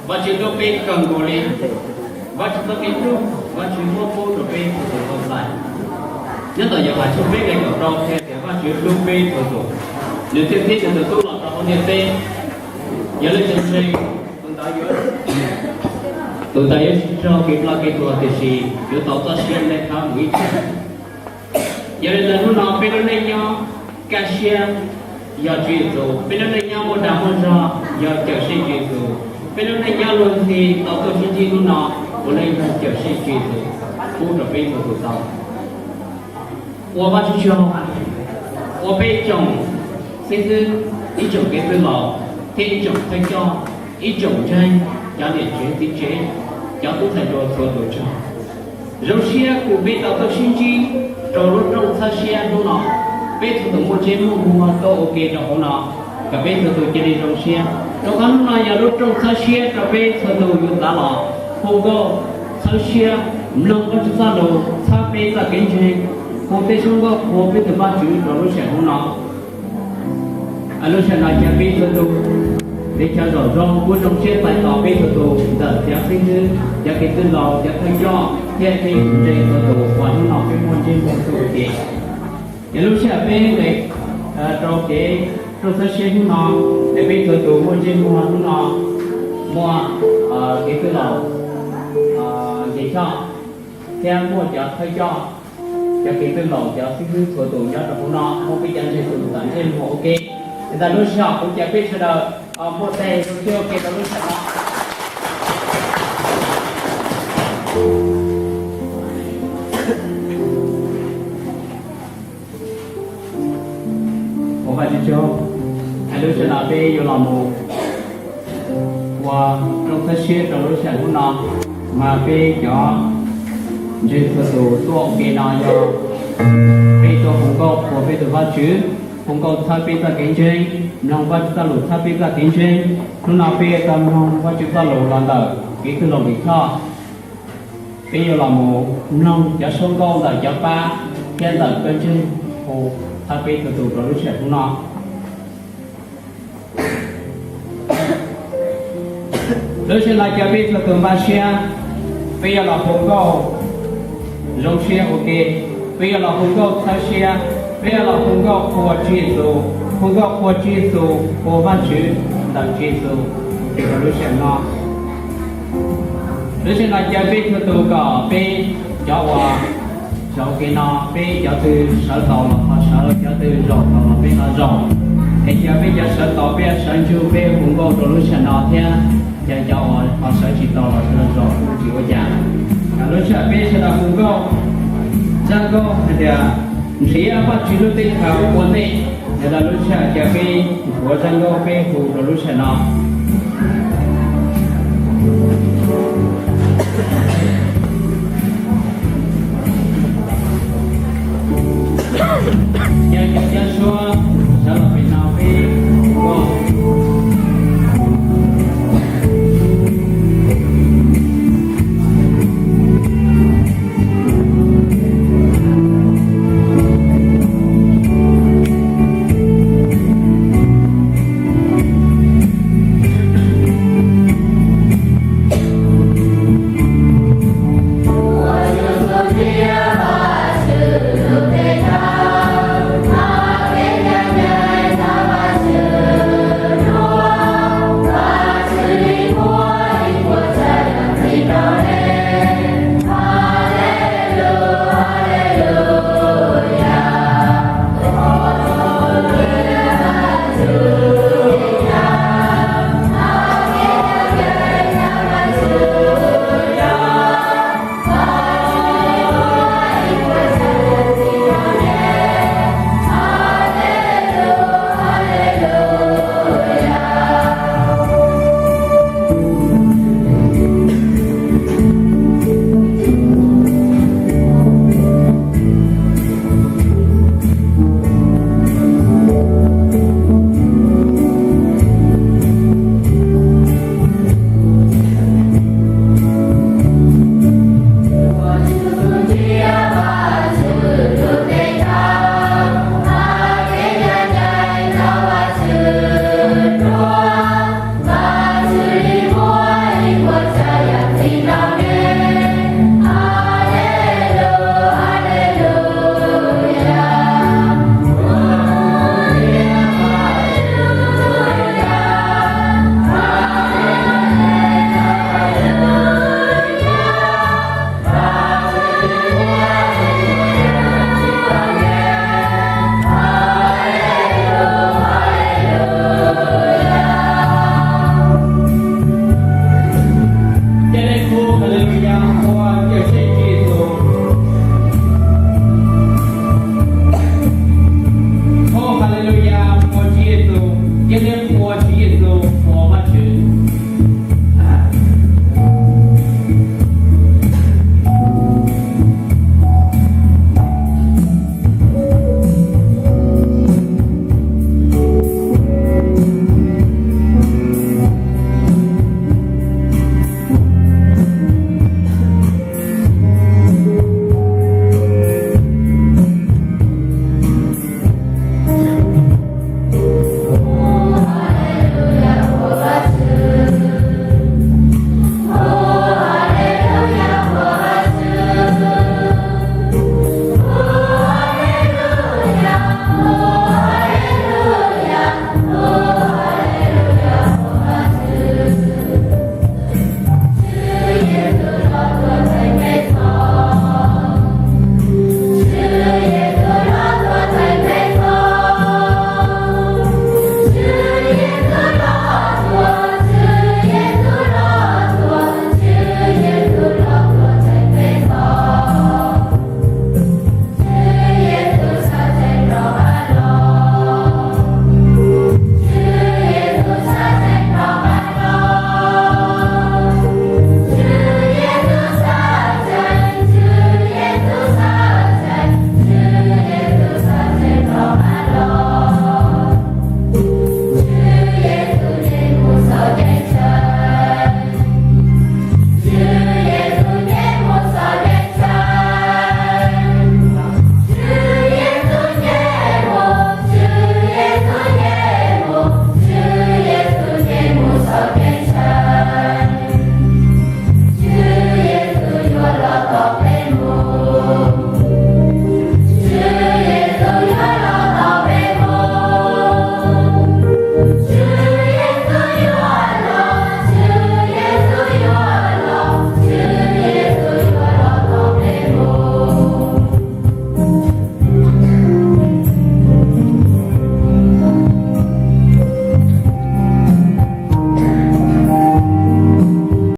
Vajtswv hlub peb kawg nkaus li. Vajtswv txoj kev hlub, Vajtswv muab pub rau peb txhua tus tau txais. Nyob tom Yauhas tshooj peb nqe kaum rau qhia tias Vajtswv hlub peb txhua tus, nws thiaj pub nws tus tub los rau hauv ntiaj teb. Yog leej twg ntseeg, tus ntawd yuav, tus ntawd yuav tsis raug kev ploj kev tuag, tiam sis yuav tau txoj sia ntev dhawv mus ib txhis. Yog li ntawd hnub no peb lub neej nyob kaj siab yog Tswv Yexus, peb lub neej nyob muaj dag muaj zog yog Cawmseej Tswv Yexus, peb lub neej nyob luag ntxhi tau tuaj sib ntsib hnub no puav leej yog Cawmseej Tswv Yexus pub rau peb txhua tus tau. Ua Vajtswv tsaug, ua peb tsoom xib hwb, ib tsoom kev txwj laus thiab ib tsoom thawj coj, ib tsoom ntseeg, cov niam tsev txiv tsev, cov tub ntxhais hluas txhua tus tsaug. Zoo siab kws peb tau tuaj sib ntsib rau lub rooj txhawb siab hnub no. Peb txhua tus muaj ntsej muag tuaj ua ke rau hauv no, kom peb txhua tus cia li zoo siab. Rau qhov hnub no yog lub rooj txhawb siab rau peb txhua tus yuav txav los hu nkauj txhawb siab, mloog Vajtswv txoj lus txhawb peb txoj kev ntseeg, hu tej suab nkauj qhuas peb tus Vajtswv rau lub sij hawm hnub no. Lub sij hawm no cia peb txhua tus, peb cov zaum zoo kuj zoo siab txais tos peb txhua tus ntawm cov xib hwb, cov kev txwj laus, cov thawj coj thiab peb tus ntseeg txhua tus uas hnub no peb muaj ntsej muag tuaj ua ke. Yog lub sij hawm peb nqes rau kev rooj txhawb siab hnub no, es peb txhua tus muaj ntsej muag hnub no, muaj kev txwj laus Nkev Choj thiab muaj cov thawj coj, cov kev txwj laus, cov xib hwb txhua tus nyob rau hauv no, muab peb cov ntseeg txhua tus txais ntsej muag ua ke. Es ntawm lub sij hawm kuv cia peb sawv daws muaj tej zoo siab ua ke rau lub sij hawm no. Ua Vajtswv tsaug, es lub sij hawm no peb yuav los mus ua rooj txhawb siab rau lub sij hawm hnub no, mas peb cov ntseeg txhua tus tuaj ua ke no yog peb tuaj hu nkauj qhuas peb tus Vajtswv, hu nkauj txhawb peb txoj kev ntseeg, mloog Vajtswv txoj lus txhawb peb txoj kev ntseeg. Hnub no peb yuav tau mloog Vajtswv txoj lus los ntawm kev txwj laus Nkev Choj. Peb yuav los mus mloog cov suab nkauj ntawm cov pab thiab ntawm pawg ntseeg hu txhawb peb txhua tus rau lub sij hawm hnub no. Lub sij hawm no cia peb txhua tus npaj siab, peb yuav los hu nkauj zoo siab ua ke, peb yuav los hu nkauj txhawb siab, peb yuav los hu nkauj qhuas Tswv Yexus, hu nkauj qhuas Tswv Yexus, qhuas Vajtswv ntawm Tswv Yexus rau lub sij hawm no. Lub sij hawm no cia peb txhua tus kom peb cov uas sawv ua ke no, peb cov twg sawv tau los ho sawv, cov twg zaum tau los peb ho zaum. Es cia peb cov sawv tau peb sawv ntsug peb hu nkauj rau lub sij hawm no thiab, ces cov uas ho sawv tsis tau los sawv daws zaum kuj tsis ua cas. Lub sij hawm peb sawv daws hu nkauj, zaj nkauj hais tias nrhiav Vajtswv lub teb chaws ua ntej. Yog li ntawd lub sij hawm cia peb nthuav zaj nkauj peb hu rau lub sij hawm no. Yog cov suab sawv los pem no peb